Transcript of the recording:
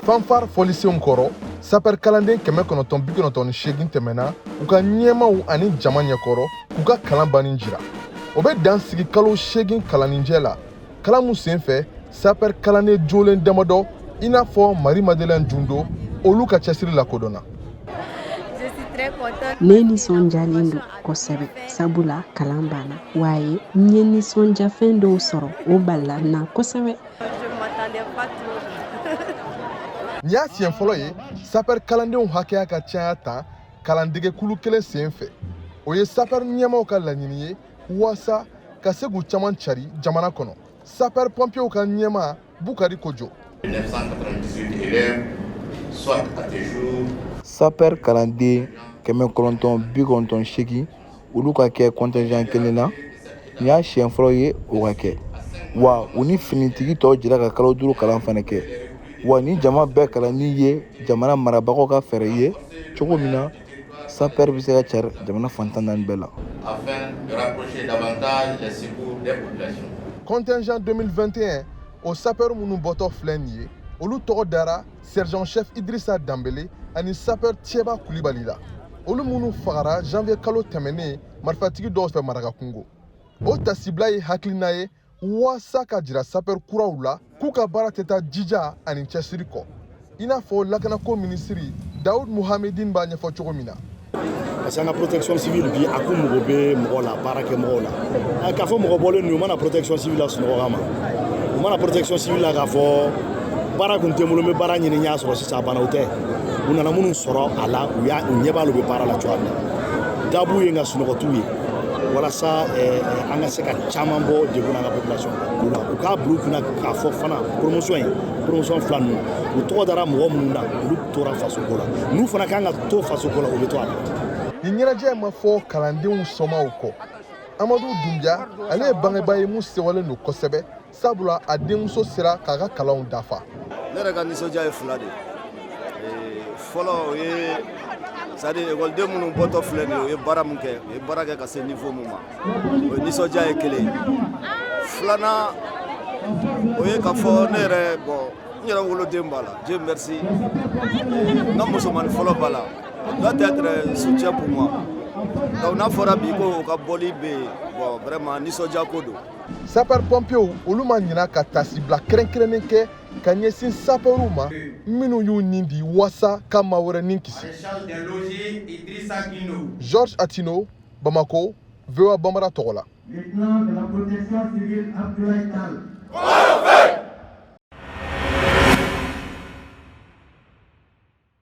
Fanfare fɔlisenw kɔrɔ, sapeur kalanden 998 tɛmɛna u ka ɲɛmaw ani jama ɲɛkɔrɔ k'u ka kalan banni jira. O bɛ dan sigi kalo 8 kalanninjɛ la, kalan mun senfɛ sapeur kalanden jolen damadɔ, i n'a fɔ Marie Madeleine Jundo, olu ka cɛsiri lakodɔnna. Ne nisɔndiyalen don kosɛbɛ, sabula kalan banna wa ye n ye nisɔndiyafɛn dɔw sɔrɔ, o balila n na kosɛbɛ. Nin y'a siɲɛ fɔlɔ ye sapeur kalandenw hakɛya ka caya tan kalandege kulu kelen sen fɛ. O ye sapeur ɲɛmaw ka laɲini ye waasa ka se k'u caman cari jamana kɔnɔ. Sapeur pompiers ka ɲɛma, Bukari Kojo. 998 élèves, soit à ce jour Sapeur kalanden 998, olu ka kɛ contingent kelen na, nin y'a siɲɛ fɔlɔ ye o ka kɛ. Wa u ni finitigi tɔw jɛra ka kalo 5 kalan fana kɛ. Wa ni jama bɛɛ kalanni ye jamana marabagaw ka fɛɛrɛ ye cogo min na sapeur bɛ se ka cari jamana fan 14 bɛɛ la. Afin de rapprocher davantage les secours des populations. Contingent 2021, o sapeur minnu bɔtɔ filɛ nin ye, olu tɔgɔ dara sergent chef Idrissa Danbele ani sapeur Tiɛba Kulibali la, olu minnu fagara janvier kalo tɛmɛnen marifatigi dɔw fɛ Marakakungo. O tasibila ye hakilina ye waasa ka jira sapeur kuraw la k'u ka baara tɛ taa jija ani cɛsiri kɔ, i n'a fɔ lakanako minisiri Dawud Muhamedin b'a ɲɛfɔ cogo min na. Parce que an ka protection civile bi, a ko mago bɛ mɔgɔ la, baara kɛ mɔgɔw la. K'a fɔ mɔgɔ bɔlen ninnu, u mana protection civile la sunɔgɔ kama, u mana protection civile la k'a fɔ baara kun tɛ n bolo, n bɛ baara ɲini, n y'a sɔrɔ sisan, a banna, o tɛ. U nana minnu sɔrɔ a la, u y'a u ɲɛ b'a la, u bɛ baara la cogoya min na, dabu ye, nka sunɔgɔ t'u ye, walasa an ka se ka caman bɔ degun n'an ka population la. U k'a bila u kunna k'a fɔ fana, promotion in, promotion fila ninnu, u tɔgɔ dara mɔgɔ minnu na, olu tora fasoko la, n'u fana kan ka to fasoko la, u bɛ to a la. Nin ɲɛnajɛ ma fɔ kalandenw sɔmaw kɔ. Amadu Dunbiya, ale ye bangebaa ye mun sewalen don kosɛbɛ, sabula a denmuso sera k'a ka kalanw dafa. Ne yɛrɛ ka nisɔndiya ye fila de ye. Fɔlɔ, o ye, c'est à dire ekɔliden minnu bɔtɔ filɛ nin ye, u ye baara min kɛ, u ye baara kɛ ka se niveau mun ma, o ye nisɔndiya ye kelen ye. Filanan, o ye k'a fɔ ne yɛrɛ, bon, n yɛrɛ woloden b'a la, Dieu merci, n ka musomanin fɔlɔ b'a la, o doit être soutien pour moi. Donc n'a fɔra bi ko o ka bɔli bɛ yen, bon, vraiment nisɔndiya ko don. Sapeur pompiers, olu ma ɲina ka tasibila kɛrɛnkɛrɛnnen kɛ ka ɲɛsin sapeurw ma minnu y'u nin di waasa ka maa wɛrɛ nin kisi. Georges Atino, Bamako, VOA Bambara tɔgɔ la. Lieutenant de la protection civile, Abdoulaye Tall.